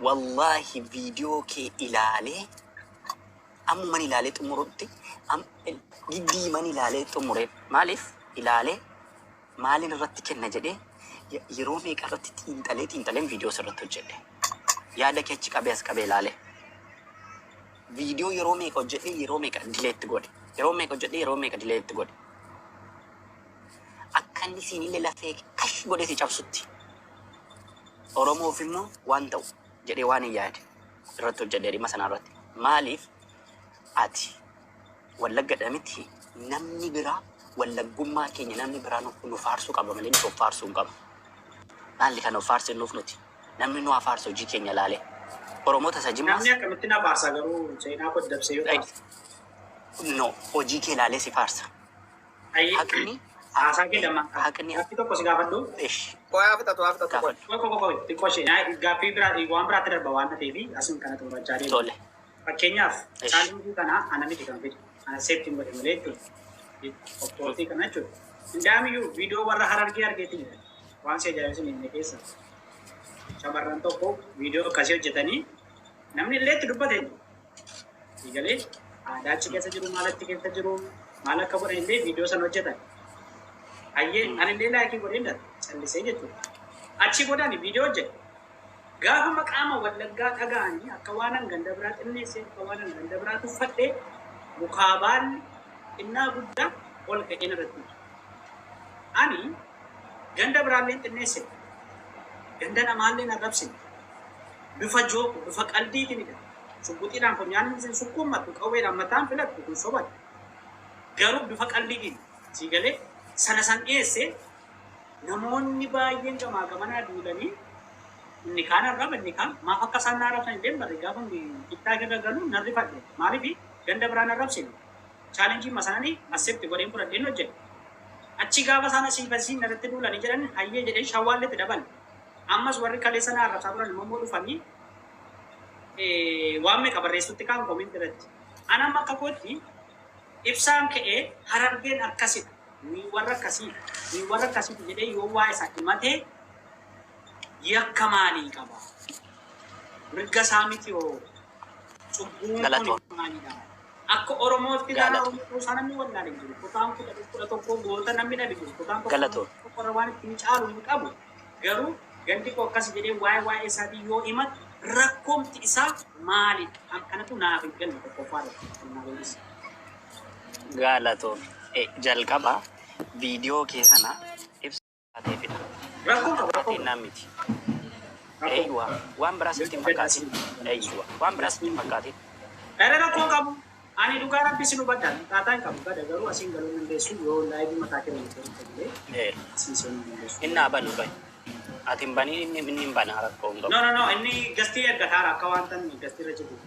Wallaahi viidiyoo kee ilaalee ammuman ilaalee xumurutti giddiiman ilaalee xumuree maaliif ilaalee maalin irratti kenna jedhee yeroo meeqa irratti xiinxalee xiinxaleen viidiyoo sirratti hojjedhe. Yaada kee achi qabee as qabee ilaalee. Viidiyoo yeroo meeqa hojjedhee yeroo meeqa delete godhe. Yeroo meeqa hojjedhee yeroo meeqa delete godhe. Akka inni siinillee lafee kash godhee si cabsutti. Oromoof immoo waan ta'u jedhee waan hin yaade irratti hojjedhee dhimma sana irratti. Maaliif ati Wallaggadha miti, namni biraa Wallaggummaa keenya namni biraa nu faarsuu qaba malee nuti of faarsuu hin qabnu. Maalli kan of faarsinnuuf nuti? Namni nu haa faarsu hojii keenya laalee. Oromoota isa Jimmaas. Namni akkamitti na faarsa garuu seenaa koo dabsee yoo faarsa? No, hojii kee laalee si faarsa. Ayyee. Haqni Haasaa kee lammaan qaba. haqni Gaaffii tokko si gaafadhu. Ish. Qoy haa fixatu, haa fixatu qoy. Gaafadhu. Qoy qoy qoy xiqqoo ishee gaaffii biraa waan biraatti darba waan ta'eef asuma kana xumurachaa deema. Tole. Fakkeenyaaf Ish. challenge kana ana miti kan fide. Ana seetti hin godhe malee jechuudha. Qophooftii kana jechuudha. Indaamiyyuu viidiyoo warra Harargee argeetiin jira. Waan si ajaa'ibsiisu hin keessa. Shamarran tokko viidiyoo akkasii hojjetanii namni illee itti dubbate. Eegalee aadaa achi keessa jiru, maal achi keessa jiru, maal akka godhan illee viidiyoo sana hojjetan. Hayyee ani illee like godheen darbe callisee jechuudha. Achi booda ani viidiyoo hojjedhe. Gaafa maqaama Wallaggaa dhaga'anii akka waanan ganda biraa xinneessee, akka waanan ganda biraa tuffadhee mukaa baalli xinnaa guddaa ol ka'ee narratti iyye. Ani ganda biraallee hin xinneessine. Ganda namaallee hin arrabsine. Bifa joke, bifa qaldiitinidha. Shugguxiidhaan funyaan isin sukkuummattu, qawweedhaan mataan filattu kun sobadha. Garuu bifa qaldiitiin sii galee sana san dhiyeesse. Namoonni baay'een gamaa gamanaa duulanii inni kaan arraba inni kaan maaf akka isaan na arrabsan illee hin barre. Gaafa TikTok irra galu nan rifadhe. Maaliif ganda biraan arrabsine? Challenge ma sanani accept godheen fudhadheen hojjedhe. Achi gaafa isaan asii fi asiin narratti duulanii jedhan hayyee jedheen shawwaallee itti dabale. Ammas warri kaleessa na arrabsaa turan immoo immoo dhufanii waan meeqa barreessutti kaan comment irratti. An amma akka kootti Ibsaan ka'ee Harargeen akkasidha, nuyi warra akkasiiti, nuyi warra akkasiiti jedhee yoo waa isa himate yakka maalii qaba? Mirga isaa miti hoo? Cubbuun kun Galatoom. maalidha? Akka Oromootti taanaan Galatoom. Oromoo ta'uu isaa namni wallaale hin jiru. Kutaan 11 goota namni dhabe jiru. Kutaan tokko Galatoom. tokko irra waan ittiin caalu hin qabu. Garuu gandi koo akkas jedhee waa'ee waa'ee isaatii yoo himatu rakkoomti isaa maalidha? An kanatu naaf hin galle tokkoffaa irratti kan naa deebisi. Galatoomi. Jalqaba viidiyoo kee sana ibsa taateefidha. Rakkoon qabu rakkoon qabu. Taateennaan miti. Rakkoon qabu. Eeywa waan biraa sitti hin fakkaatin. Eeywa waan biraa sitti hin fakkaatin. Ere rakkoo qabu. Ani dhugaa rabbi sin hubadha. Xaaxaa hin qabu. Bada garuu asiin galuu hin dandeessu yoo live mataa kee banatee dhufte malee Ee. asiin seenuu hin dandeessu. Inni haa banu bay. Ati hin baniin inni inni hin bana rakkoo hin qabu. No no no inni gastii ergataara akka waan tan gastii irra jiru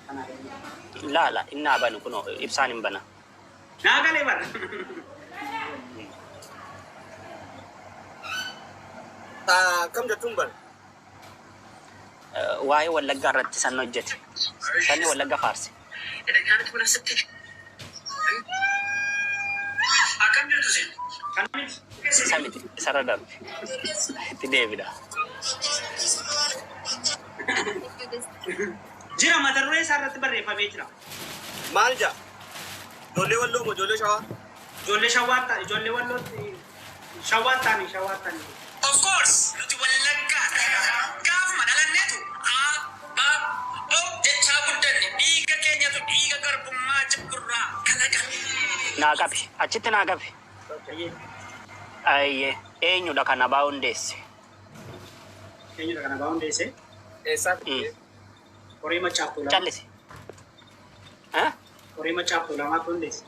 kanaaf inni. Laala inni haa banu kunoo ibsaan hin bana. Naa galee bar. Akkam jechuun bar. Waa'ee Wallaggaa irratti sanni hojjete. Sanni Wallagga faarse. Isa miti isarra darbe. Itti deebina. Jira mata duree isaa irratti barreeffamee jira. Maal jaa? Ijoollee Walloo moo ijoollee Shawaa? Ijoollee Shawaa ta'a ijoollee Wallootti Shawaa ta'anii Shawaa ta'anii. Of course nuti Wallaggaadha. Gaafuma dhalannetu A, B, O jechaa guddanne. Dhiiga keenyatu dhiiga garbummaa jibburraa kalaqame. Naa qabi. Achitti naa qabi. Ayyee. Ayyee. Eenyudha kan abaa hundeesse? Eenyudha kan abaa hundeesse? Eessaa fidee? Horii Maccaaf Tuulamaa. Callisi. Eh? Horii Maccaaf Tuulamaatu hundeesse.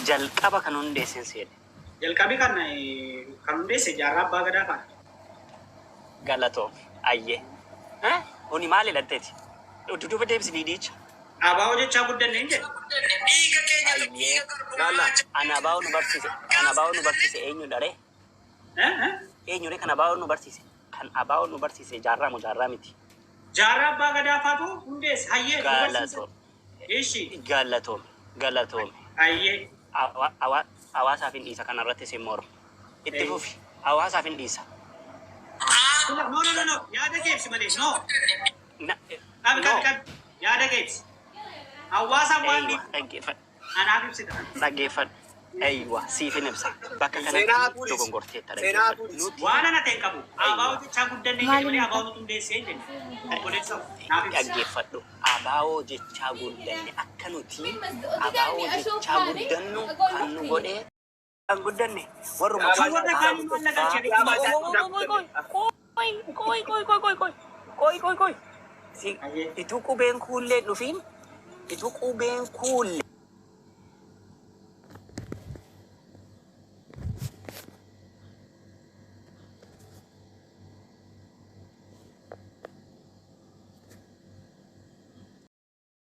Jalqaba kan hundeessen si jedhe. Jalqabi kan kan hundeesse Jaarraa Abbaa Gadaa faana. Galatoomi. Ayyee. Eh? Kuni maal hidhatteeti? Dudduuba deebisi viidiyicha. ABO jechaa guddanne hin jedhe. Dhiiga keenyatu Ayyee. dhiiga garbummaa Ana ABO nu barsiise. Kan ABO nu barsiise eenyudha ree? Eh? Eh? Eenyu ree kan ABO nu barsiise? Kan ABO nu barsiise Jaarraa moo Jaarraa miti? Jaarraa Abbaa Gadaa faatu hundeesse. Hayyee nu barsiise. Galatoomi. Ishi. Galatoomi. Galatoomi. Hayyee. Hawaasaaf hin dhiisa kanarratti sin morma. Itti fufi. Hawaasaaf hin dhiisa. No, no, no, no. Yaada kee ibsi malee. No. Qabi, No. qabi, qabi. Yaada kee ibsi. Hawaasa waan Eeywa, dhaggeeffadhu. anaaf ibsita. Dhaggeeffadhu. Eeywa, siifin ibsa. Bakka Seenaa kanatti tuuris. dogongorteetta, Seenaa dhaggeeffadhu. tuuris. Nuti Waan ana ta'e qabu. Eeywa. Abaa'oo jechaa guddanne jedhe malee abaa'oo nutu hundeessee hin jenne. Obboleessa naaf ibsi. Dhaggeeffadhu. Abaa'oo jechaa guddanne, akka nuti abaa'oo jechaa guddannu kan nu godhee kan guddanne warruma Kan warra kaanii maal na galchee? Qoy, qoy, qoy, qoy, qoy, qoy, qoy, qoy, qoy. Ituu qubeen kuullee dhufiin, ituu qubeen kuullee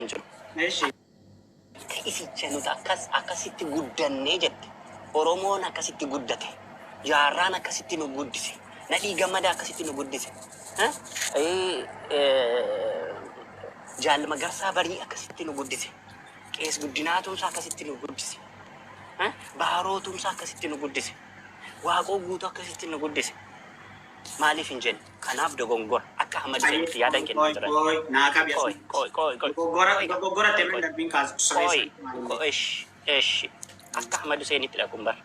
jiru. Eshi. Akka isicha nuti akkas akkasitti guddannee jette. Oromoon akkasitti guddate. Jaarraan akkasitti nu guddise. Nadhii Gammadaa akkasitti nu guddise. Jaal Magarsaa Barii akkasitti nu guddise. Qees Guddinaa Tumsaa akkasitti nu guddise. Baaroo Tumsaa akkasitti nu guddise. Waaqoo Guutuu akkasitti nu guddise. Maaliif hin jenne? Kanaaf dogongora. Akka Ahmad jedhutti yaadan kennaa Qoy, jiran. qoy, naa qabi Qoy, asuma. qoy, qoy, qoy. Dogoggora Qoy, dogoggora qoy, ta'e qoy. darbiin kaasu Qoy, sirreessa. qoy, esh, esh. Akka Ahmad Huseenittidha kun bara.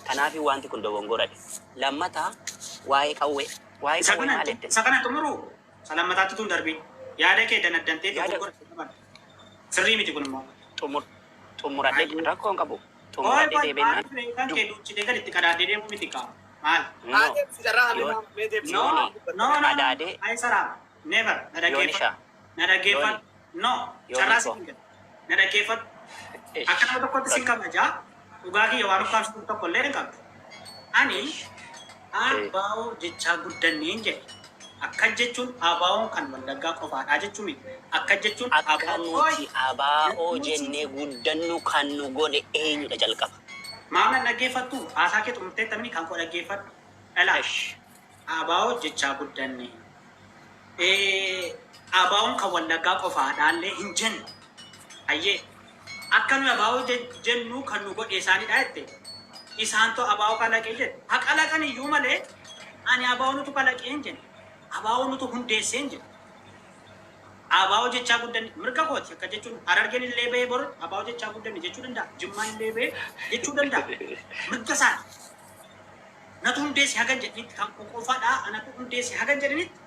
Kanaaf wanti kun dogongoradha. Lammataa, waa'ee qawwee. Waa'ee Isa qawwee kana maal jette? isa kana xumuru salammataatti tun darbiin. Yaada kee danaddantee Yaada dogoggora qaban. Sirrii miti kun immoo. Xumuradhee rakkoo hin qabu. Qoy, Xumuradhee qoy, deebinnaan. maal kan kee duuchitee gadi itti qadaadee deemuu miti kaa. Maal? No. Haa deebisi carraa Yoo hamee mee deebisi. No, Yooni no, no, no. qadaadee Ay saraam. Never. Na yooni dhaggeeffadhu. shaa. Na dhaggeeffadhu. No. Yooni Carraa koo. si hin kennu. Na dhaggeeffadhu. Esh. Akka nama tokkotti sin kabajaa. Dhugaa kiyya waan ukkaamsitu tokko illee hin qabdu. Ani abaa'oo jechaa guddanneen jedhe. Akka jechuun abaa'oon kan Wallaggaa qofaadha jechuu miti. Akka jechuun Akka abaa'oo nuti abaa'oo jennee guddannu kan nu godhe eenyudha jalqaba? Maal na dhaggeeffattu? Haasaa kee xumurtee taphni kan koo dhaggeeffadhu. Dhalaa. Esh. Abaa'oo jechaa guddanne. Abaa'oon kan Wallaggaa qofaadhaallee hin jennu. Ayyee. Akka nuyi abaa'oo jennu kan nu godhe isaanidha jette. Isaantu abaa'oo kalaqee jedhe. Haa kalaqan iyyuu malee ani abaa'oo nutu kalaqee hin jenne. Abaa'oo nutu hundeessee hin jenne. Abaa'oo jechaa guddanne mirga kooti. Akka jechuun Harargeen illee bahee boru abaa'oo jechaa guddanne jechuu danda'a. Jimmaan illee bahee jechuu danda'a. Mirga isaati. Natu hundeesse hagan jedhanitti kan qofaadha. Anatu hundeesse hagan jedhanitti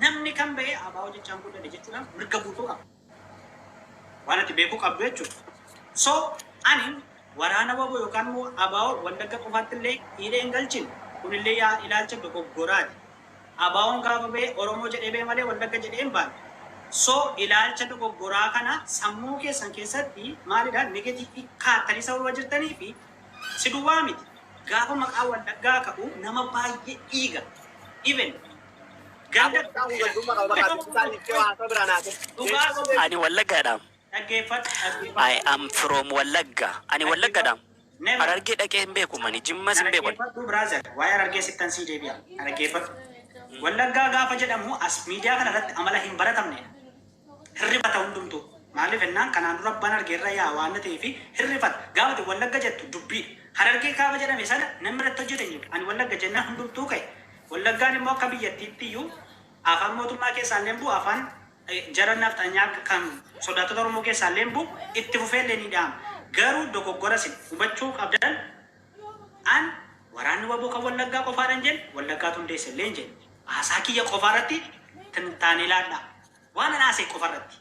namni kan bahee abaa'oo jechaan guddanne jechuudhaan mirga guutuu qaba. Waan ati beekuu qabdu jechuudha. So ani waraana waboo yookaan immoo abaa'oo Wallagga qofaatti illee hidhee hin galchine, kunillee yaa ilaalcha dogoggoraati. Abaa'oon gaafa bahee Oromoo jedhee bahee malee Wallagga jedhee hin baane. So ilaalcha dogoggoraa kana sammuu keessan keessatti maalidha negative kaatanii sababa jirtanii fi si duwwaa miti. Gaafa maqaa Wallaggaa ka'u nama baay'ee dhiiga. Even ganda dhugaa Ani Wallaggaadha. Dhaggeeffadhu, dhaggeeffadhu. I am from Wallagga. Ani Wallaggaadha. Never. Harargee dhaqee hin beeku mani. Jimmas hin beeku. Dhaggeeffadhu, brother. Waa'ee Harargee sittan sii deebi'a. Dhaggeeffadhu. Wallaggaa gaafa jedhamu as miidiyaa kana irratti amala hin baratamnedha. Hirrifata hundumtuu. Maaliif jennaan kanaan dura abbaan argeerra yaa waan ta'eef hirrifata. Gaafa ati Wallagga jettu dubbiidha. Harargee gaafa jedhame sana namni irratti hojjete hin jiru. Ani Wallagga jennaan hundumtuu ka'e. Wallaggaan immoo akka biyyattiitti iyyuu afaan mootummaa keessaa illee bu'u, afaan jara nafxanyaa kan sodaattota Oromoo keessaa illee bu'u, itti fufee illee ni dhahama. Garuu dogoggora isin hubachuu qabdan, an waraanni waboo kan Wallaggaa qofaadhaan jenne, Wallaggaatu hundeesse illee hin jenne. Haasaa kiyya qofa irratti tintaanee laadhaa. Waan an haasa'e qofa irratti.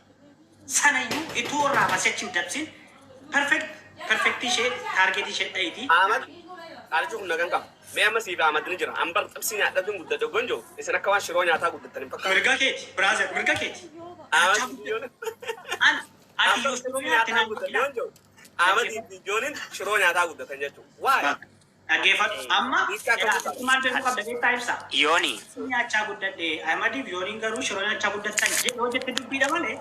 Sanayyuu ituu irraa basee achi hin dabsin, perfect perfect ishee target ishee dha'itii. Ahmad, qaalichi humna kan qaba. Mee amma siif Ahmad ni jira. An bar xibsii nyaadhatuun guddate gonjo. Isin akka waan shiroo nyaataa guddattan hin fakkaatu. Mirga keeti, brother, mirga keeti. Ahmad An ati yoo Ahmad shiroo xibsii nyaatte nyaataa naan guddatan godhina. gonjo. Ahmad Joonin shiroo nyaataa guddatan jechuudha. Waay. Dhaggeeffadhu. Amma Hiikkaa egaa akkamitti maal beekuu qabda beektaa ibsa? Yooni. Nyaachaa guddadhe Ahmadiif Yooniin garuu shiroo nyaachaa guddattan jedhe yoo jette dubbiidha malee.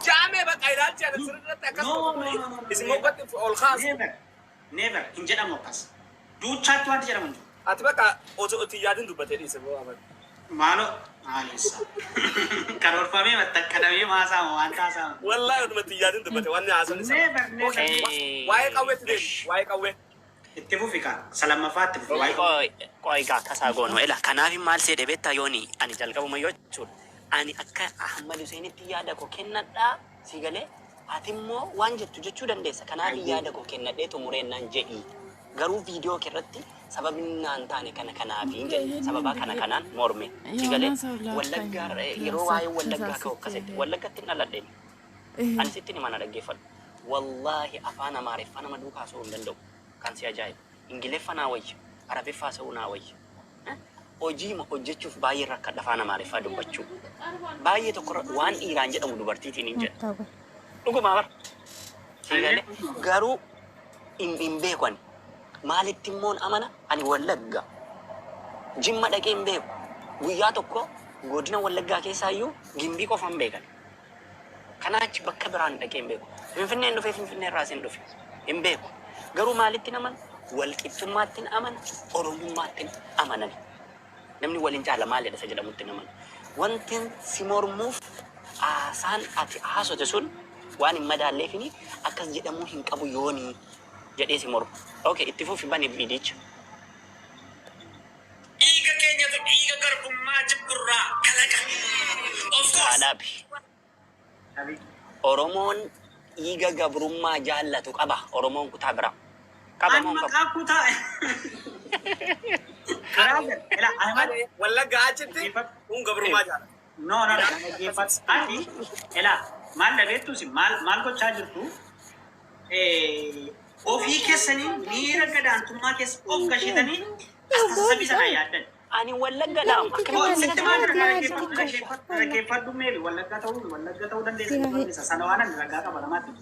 Jaamee bakka ilaalchi ana sirriitti akkas No, no, no, no, no. isin moggatti ol kaasu. Never, never hin jedhamu akkas. Duuchaatti wanti jedhamu hin jiru. Ati bakka osoo itti yaadin dubbatee dhiise boo Ahmad. Maaloo maalessa? Karoorfamee maxxanqadamee maasaama waan taasama. Wallaahi oduma itti yaadin dubbate wanni haasan isa. Never, never. Waa'ee qawweetti deemi. Waa'ee qawwee. Itti fufi kaa. Salammaffaa itti fufi. Waa'ee Qoy qoy gaa tasaa goonu ela kanaaf maal seedhe beektaa yooni ani jalqabuma yoo jechuudha ani akka Ahmad Huseenitti yaada koo kennadhaa si galee ati immoo waan jettu jechuu dandeessa kanaaf yaada koo kennadhee xumureennaan jedhii garuu viidiyoo keerratti sababni naan taane kana kanaafi jedhe sababaa kana kanaan morme si galee Wallaggaa yeroo waa'ee Wallaggaa ka'u akkasitti Wallaggatti hin dhaladheen ani sitti hima na dhaggeeffadhu. Wallaahi afaan Amaariffaa nama duukaa haasa'uu hin danda'u. Kan si ajaa'ibu. Ingiliffa naa wayya. Arabiffaa haasa'uu naa wayya. Hojii hojjechuuf baay'ee rakkadha afaan Amaariffaa dubbachuu. Baay'ee tokko waan dhiiraan jedhamu dubartiitiin hin jedha. Dhugumaa bara. Si galee garuu hin beeku ani. Maalitti immoo amana ani Wallagga. Jimma dhaqee hin beeku. Guyyaa tokko godina Wallaggaa keessaayyuu Gimbii qofa hin beekan. Kanaachi bakka biraan dhaqee hin beeku. Finfinneen dhufee Finfinnee irraas hin dhufe. Hin beeku. Garuu maalitti amana? Walqixxummaatti amana, Oromummaatti amanan. Namni waliin caala maalidha isa jedhamutti amana. Wanti si mormuuf haasaan ati haasote sun waan hin madaalleefini akkas jedhamuu hin qabu yoonii jedhee si mormu. Okay, itti fufi bani viidicha. Dhiiga keenyatu dhiiga garbummaa jibburraa kalaqa. Of course. Haadhaabi. Oromoon dhiiga gabrummaa jaallatu qaba. Oromoon kutaa biraa. Qaba Ani moo hin qabu? maqaa kutaa. Karaa ila Ahmad Wallagga achitti kun gabrummaa jaala. No, no, no, dhaggeeffadhu. Ati ila maal dhageettusi maal maal gochaa jirtu? Ofii keessanii miira gadaantummaa keessa of gashitanii sasabii sana yaaddan. Ani Wallagga dhaam. Oh, sitti maal dhaggeeffadhu dhaggeeffadhu meebi Wallagga ta'uu dandeessa sana waan ani ragaa qaba namaatti.